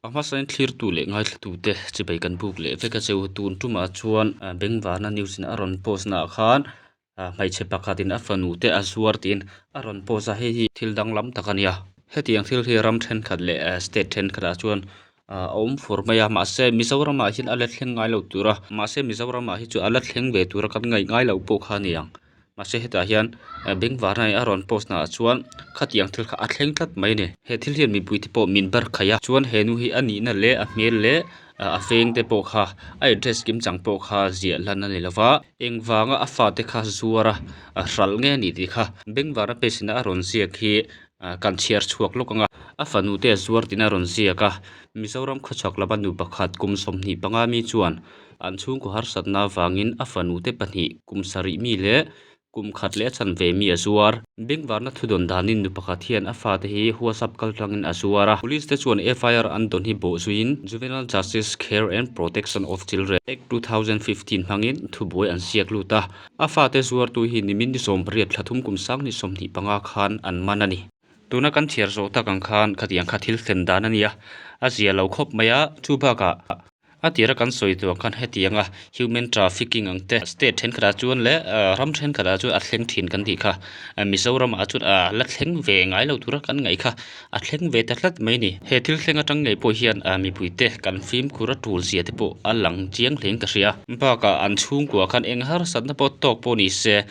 A hmasain thlirtu leh ngaithlatute chibai kan buk leh vek a cheu. Tun tumah chuan Bengvarna news in a rawn post naah khan hmeichhe pakhatin a fanu te a zuar tiin a rawn post a, hei hi thil danglam tak a nia. Hetiang thil hi ram thenkhat leh state thenkhatah chuan a awm fur mai a, mahse Mizoramah hian a la thleng ngai lo tur a, mahse Mizoramah hi chu a la thleng ve tura kan ngaih ngai loh pawh kha a ni ang. Mahse hetah hian bengvarna a rawn post naah chuan khatiang thil kha a thleng tlat mai a ni. He thil hian mipui te pawh min bar khaih a, chuan he nu hi a nihna leh a hmel leh a feng te pawh kha a address kim chang pawh kha ziah lan a ni lo va, engvanga a fate kha zuar a a hralh nge a nih tih kha bengvarna page in a rawn ziak hi kan chhiar chhuak lawk ang a. A fanu te a zuar tiin a rawn ziak a, Mizoram khawchhak lama nu pakhat kum 25 mi chuan An chhungkaw harsatna avangin a fanute pahnih kum sarih mi leh kum khat leh a chanve mi a zuar. Bengvarna thudawn danin nu pakhat hian a fate hi WhatsApp kaltlangin a zuar a. Police te chuan FIR an dawn hi bawhzuiin Juvenile Justice Care and Protection of Children Act 2015 hmangin thubuai an siak lut a. A fate zuartu hi nimin ni 18 thla thum kum 2025 khan an man a ni. Tuna kan chhiar zawh tak ang khan khatiang kha thil thlen dan a nia, a zia lo khawp mai a, chu bakah a tira kan sawi tur ang khan hetianga human trafficking ang te state thenkhatah chuan leh ram thenkhatah chuan a thleng thin kan tih kha Mizoramah chuan a la thleng ve ngai lo tura kan ngaih kha a thleng ve ta tlat mai a ni. He thil thleng atang ngei pawh hian mipuite kan fimkhur a tul zia te pawh a lang chiang hlein ka hria. Bakah an chhungkua khan eng harsatna pawh tawk pawh ni se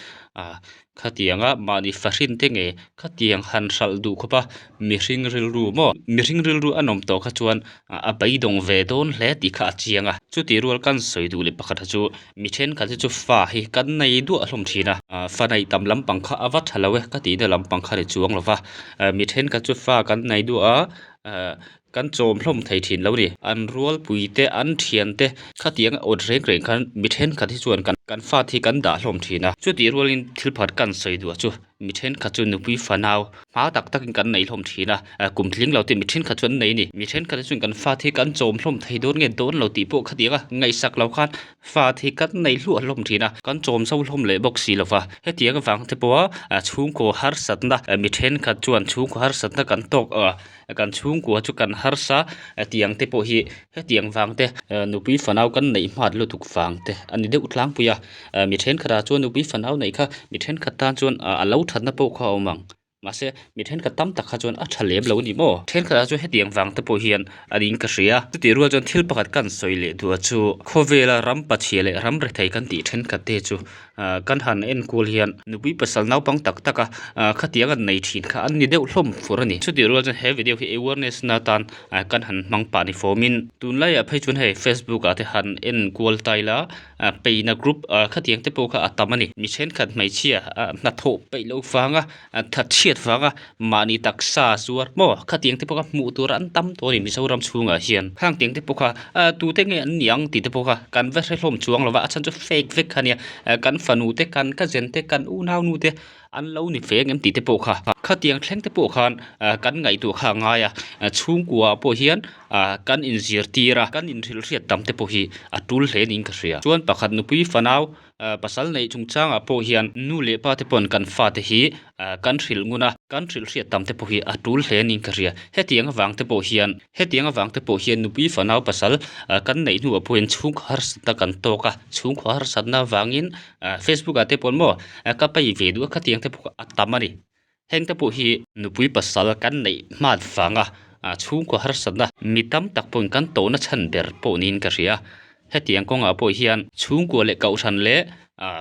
Khatianga mahni fahrin te nge khatiang han hralh duh khawp a, mihring rilru maw? Mihring rilru a nawm tawh kha chuan a beidawng ve dawn hle tih kha a chiang a. Chutih rual kan sawi duh leh pakhat chu mi thenkhat hi chu fa hi kan nei duah hlawm thin a, fa neih tam lampang kha a va tha lo e ka tihna lampang kha ni chuang lo va, mi thenkhat chu fa kan nei duah a, Kan chawm hlawm thei thin lo ni. An rualpui te, an thian te khatiang a awt reng reng khan mi thenkhat hi chuan kan kan fat hi kan dah hlawm thin a. Chutih rualin thil phat kan sawi duah chu mi thenkhat chu nupui fanau hma tak takin kan nei hlawm thin a, kum tling lo te mi thenkhat chu an nei a ni. Mi thenkhat hi chuan kan fat hi kan chawm hlawm thei dawn nge dawn lo tih pawh khatiang a ngaihsak lo khan fat hi kan nei hluah hlawm thin a, kan chawm zo hlawm leh bawk si lo va. Hetiang avang te pawha chhungkaw harsatna mi thenkhat chuan chhungkaw harsatna kan tawk Kan chhungkua chu kan harsa tiang te pawh hi hetiang vang te nupui fanau kan neih hmat lutuk vang te a ni deuh tlangpui a, mi thenkhatah chuan nupui fanau neih kha mi thenkhat tan chuan a lo thatna pawh kha a awm ang mahse mi thenkhat tam tak kha chuan a tha lem lo a ni maw? Thenkhatah chuan hetiang vang te pawh hian a niin ka hria. Chutih rual chuan thil pakhat kan sawi leh duh a chu khawvela ram pachhia leh ram rethei kan tih thenkhat te chu Kan han enkual hian nupui pasal naupang tak tak a khatiang an nei thin kha an ni deuh hlawm fur a ni. Chutih rual chuan he video hi awareness na atan kan han hmang pah ni fawmin tunlaiah phei chuan hei facebook ah te han enkual ta ila peina group khatiang te pawh kha a tam a ni. Mi thenkhat hmeichhia hnathawh peih loh vanga thatchhiat vanga mahni taksa zuar maw khatiang te pawh kha hmuh tur an tam tawh a ni Mizoram chhungah hian. Khang tiang te pawh kha tute nge an ni ang tih te pawh kha kan va hre hlawm chuang lo va a chhan chu fake vek kha nia kan fanu te kan cousin te kan unau nu te an lo ni ve ang em tih te pawh kha khatiang thleng te pawh khan kan ngaihtuah kha a ngai a chhungkua ah pawh hian kan inzirtir a kan inhrilhhriat tam te pawh hi a tul hle niin ka hria chuan pakhat nupui fanau Pasal neih chungchangah pawh hian nu leh pa te pawn kan fate hi kan hrilh ngun a, kan hrilh hriat tam te pawh hi a tul hle niin ka hria. Hetiang avang te pawh hian, hetiang avang te pawh hian nupui fanau pasal kan neih hnuah pawh hian chhungkaw harsatna kan tawk a, chhungkaw harsatna avangin Facebook ah te pawn maw ka pei ve duh a khatiang te pawh a tam a ni. Heng te pawh hi nupui pasal kan neih hmat vanga chhungkaw harsatna mi tam tak pawhin kan tawhna chhan ber pawh niin ka hria. Hetiang kawngah pawh hian chhungkua leh kohhran leh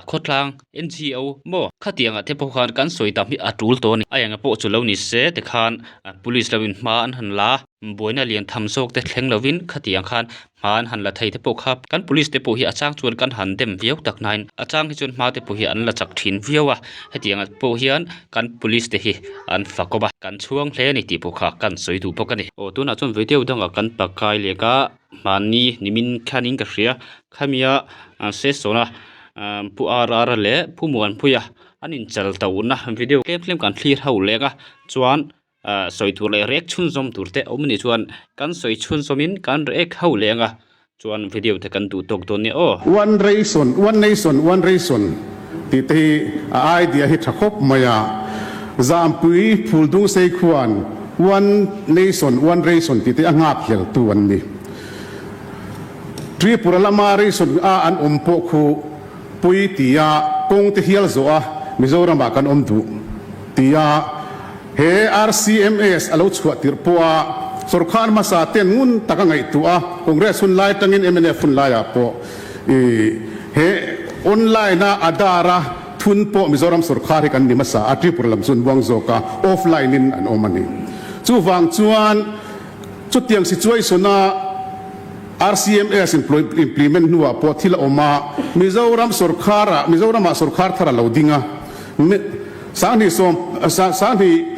khawtlang NGO maw khatiangah te pawh khan kan sawi tam hi a tul tawh a ni. A enga pawh chu lo ni se tikhan police lo in hma an han la buaina lian tham zawk te thleng lovin khatiang khan Hma an han la thei te pawh kha kan police te pawh hi a chang chuan kan han dem viau tak nain a chang hi chuan hma te pawh hi an la chak thin viau a, hetiang ah pawh hian kan police te hi an fakawm a, kan chhuang hle a ni tih pawh kha kan sawi duh bawk a ni. Aw tunah chuan video dangah kan pakai lek a mahni nimin khanin ka hria khamia session a pu RR leh pu Muanpuia an inchal tohna video tlem tlem kan thlir ho lek a chuan ah sawi tur leh rek chhunzawm tur te a awm anih chuan kan sawi chhunzawmin kan rek ho leh anga chuan video te kan duh tawk dawn nia aw. One ration, one nation, one ration tih te hi a idea hi tha khawp mai a. Zampui Phuldungsei khuan. One Nation, One Ration tih te a nghak hleltu an ni. Tripura lama ration a an awm pawh khu pui tia kawng te hial zawh a Mizoramah kan awm duh tia he RCMS a lo chhuah tirh pawha sorkar hmasa ten ngun taka ngaihtuah a Congress hun lai atangin mnf hun laiah pawh i he online a Aadhaar a thun pawh Mizoram sorkar hi kan ni hmasa a Tripura lam chu an buang zawk a offline in an awm a ni. Chuvang chuan Chutiang situation a RCMS implement hnuah pawh thil a awm a, Mizoram sorkharah Mizoramah sorkhar thar a lo ding a, sanghnih sawm sanghnih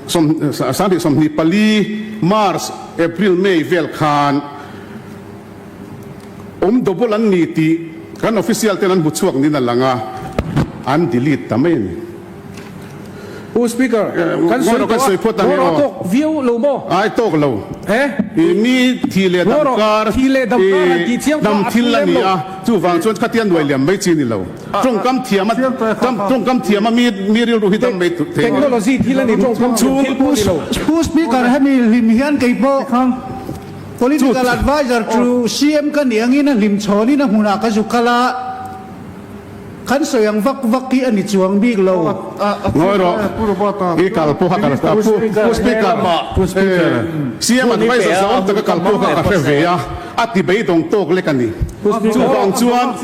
sawm sanghnih 24 March, April, May vel khan awm double an ni tih kan official ten an hmu chhuak niin a lang a, an delete ta mai a ni. Pu Speaker, kan sawi tawh a, ngaw rawh tawk viau lo maw? Ai tawk lo. I mi thi leh dam kar, i dam thil a ni a, chuvang chuan khatia nuai liam mai chi ni lo. Tawngkam thiam a, tawngkam thiam a mi mi rilru hi dam mai thei. Technology thil a ni, tawngkam thiam thil pawh ni lo. Pu Speaker, hemi hlim hian kei pawh Political Adviser to CM ka nih angin a hlim chhawnin a hmunah ka zu kal a. Kan sawi ang vak vak hi a ni chuang bik lo. Ngawi rawh, i kal pawha kal a, Pu Speaker, CM adviser zawng taka kal pawh kha ka hre ve a, a ti beidawng tawk lek a ni. Chuvang chuan.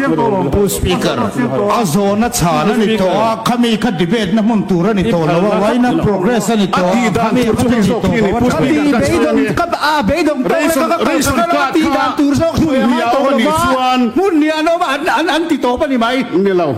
Pu Speaker, a zawhna chhan a ni tawh a, khami kha debate na hmun tur a ni tawh lo a, why not progress a ni tawh a, khami kha ka ti tawh lo a tha. A beidawng tawk lek a ka kal ka kal a, a tih dan tur zawk sawi a ngai tawh lo va, hmun hnih an awm a, an ti tawp a ni mai. Ni lo.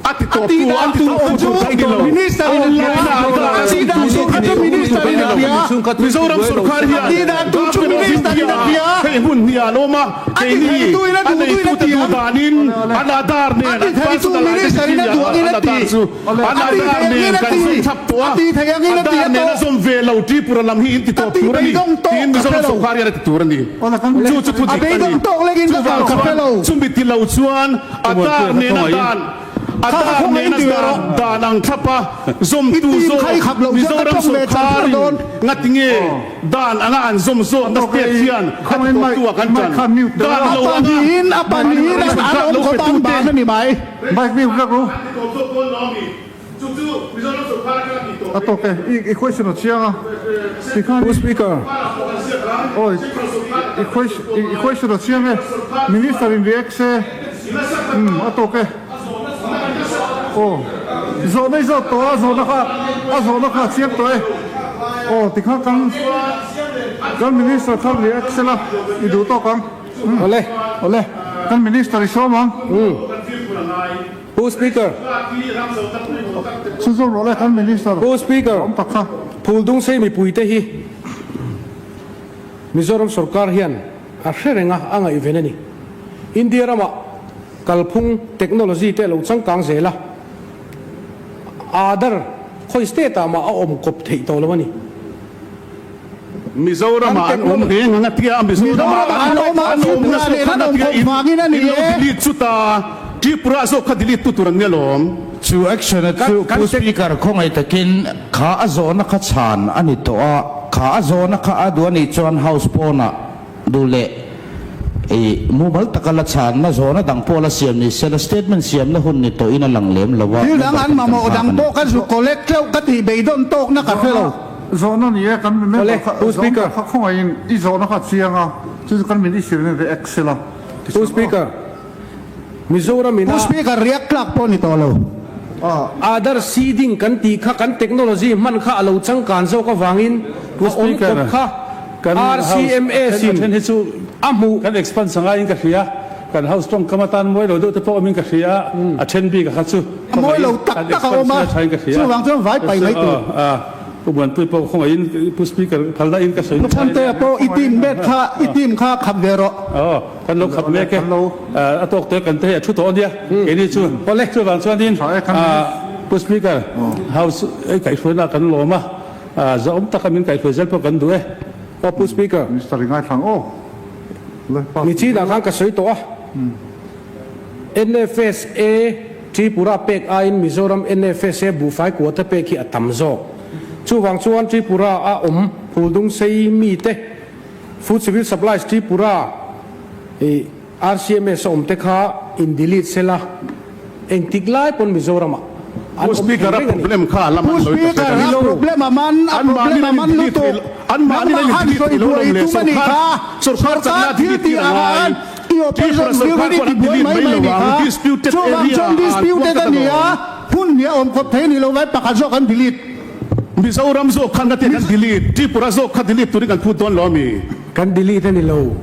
A ti tawp tu, an ti tawp tu tur ka ni lo. Minister in a hria, a tih dan tur kha chu minister in a hria. Mizoram sorkar hian A tih dan tur chu minister in a hria. Hei hmun hnih an awm a, A ti keini theitu in a a duh duhin a neitute ti duh ang. danin an Aadhaar A nen ti an theitu personal minister in a identity duh angin an a ti. Aadhaar chu A an ti Aadhaar thei angin nen a kan ti. zawm thlap tawh A a, ti thei angin a ti Aadhaar a nen a tawh. zawm ve lo Tripura lam hi in ti Ka tawp ti tur a ni beidawng tawk tiin ka Mizoram hre lo. sorkar hian a ti tur a ni. Chu chu thu A dik a ni. beidawng tawk lekin ka Chuvang kal ka hre chuan lo. chumi ti lo chuan Aadhaar nen a dan Aadhaar nena dan dan ang thlap a zawmtu zawk Mizoram sorkarin ngatinge dan anga an zawm zawkna state hian a ti tawptu ah kan tan dan lo anga ration card lo pe tu te Aw, zawhna i zawt tawh a, zawhna kha a zawhna kha a chiang tawh e. Aw, tikha kan kan Minister kha react sela i duh tawk ang. Awle, awle. Kan Minister i sawm ang. Pu Speaker. Chhunzawm rawh le kan Minister. Pu Speaker. Awm tak kha. Phuldung sei mipuite hi Mizoram sorkar hian a hre reng a, a ngaihven a ni. India ramah Kalphung technology te a lo changkang zel a, Aadhaar khawi state ah mah a awm kawp theih tawh lo a ni. Mizoram ah an awm reng ang a tia, Mizoram ah an awm an awm na zawk khan a tia in lo delete chu ta, Tripura zawk kha delete tu tur an nia lawm. Chu action a chu Pu Speaker khawngaih takin kha a zawhna kha chhan a ni tawh a, kha a zawhna kha a duh a nih chuan House pawnah Duh leh i mumal taka la chhanna zawhna dang pawh la siam ni sela statement siamna hun ni tawhin a lang lem lo a, Thil dang member an ten kan mamawh nghak dang a ni. pawh ka zu collect tleuh ka tih beidawn tawkna ka hre lo. Zawhna ni e, kan member Awle, kha Pu zawhna Speaker. kha khawngaihin i zawhna kha a chiang a, chu chu kan minister in react sela ti Pu chuan aw. Speaker, Mizoram ina. Pu Speaker, react tlak pawh ni tawh lo. Aadhaar seeding kan tih kha kan technology hman kha a lo changkan zawk avangin Pu a awm Speaker, kawp kha kan house RCMS a then in hi chu a hmuh. Kan expand sanga in ka hria, kan house tawngkam atan mawi lo deuh te pawh awm in ka hria, a then bik a kha chu A mawi lo tak kan tak a expand awm a, sila tha in ka hria. chuvang chuan vai pai mai tur. Pu Muanpui pawh khawngaihin Pu Speaker phalna in ka sawi Pu Chhantea pawh i team bet kha i team kha khap ve rawh. Aw, kan lo khap mek e. A tawk te kan te hei a thu tawh a nia. Keini chu chuvang chuanin Pu Speaker House ei kaihhruaina kan lawm a, zahawm taka min kaihhruai zel pawh kan duh e. Aw Pu Speaker. Minister i ngaithlang aw. Nichinah khan ka sawi tawh a. NFSA Tripura pek aiin Mizoram NFSA buhfai quota pek hi a tam zawk. Chuvang chuan Tripura a awm Phuldung sei mite Food Civil Supplies Tripura i RCMS a awm te kha in delete sela engtik lai pawn Mizoram ah an Pu awm thei Speaker a reng a ni. problem kha a lam Pu an lo i Speaker ta a problem a man a problem a man lutuk nangmah khan sawi buai i tum a nih kha sorkar thil tih ang ah khan i opposition view in i ti buai mai mai nih kha chuvang chuan disputed a ni a hmun hnih a awm khawp thei a ni lo vai pakhat zawk an delete. Mizoram zawk khan ka tia kan delete, Tripura zawk kha delete turin kan phut dawn lo ami? Kan delete a ni lo.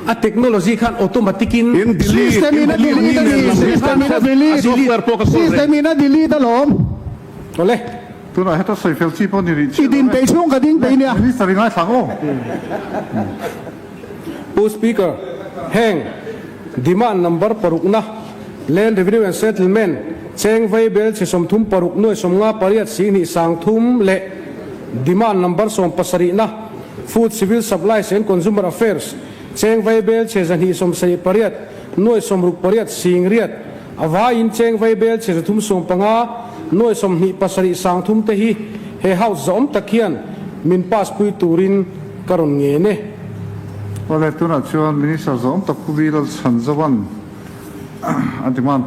A technology khan automatic in. In delete, System in in a delete delete a ni ni, nen lam hi system in a a delete, software pawh ka kawl reng. system in a delete alawm. Awle. Tunah heta sawi fel chi pawh ni rih I chiah lo din e. peih chhung ka ding peih nia. Minister i ngaithla ang aw. Pu Speaker, heng demand number parukna, Land Revenue and Settlement, cheng vei bel chhe 36 nuai 58 sihnih 30 leh demand number sawmpasarihna, Food, Civil Supplies and Consumer Affairs, cheng vei bel chhe 278 nuai 68 singriat, a vaiin cheng vei bel chhe 315 nuai 27 30 te hi he House zawm tak hian min pass pui turin ka rawn ngen e. Awle, tunah chuan Minister zawm tak Pu Bilal Chhanzovan a demand.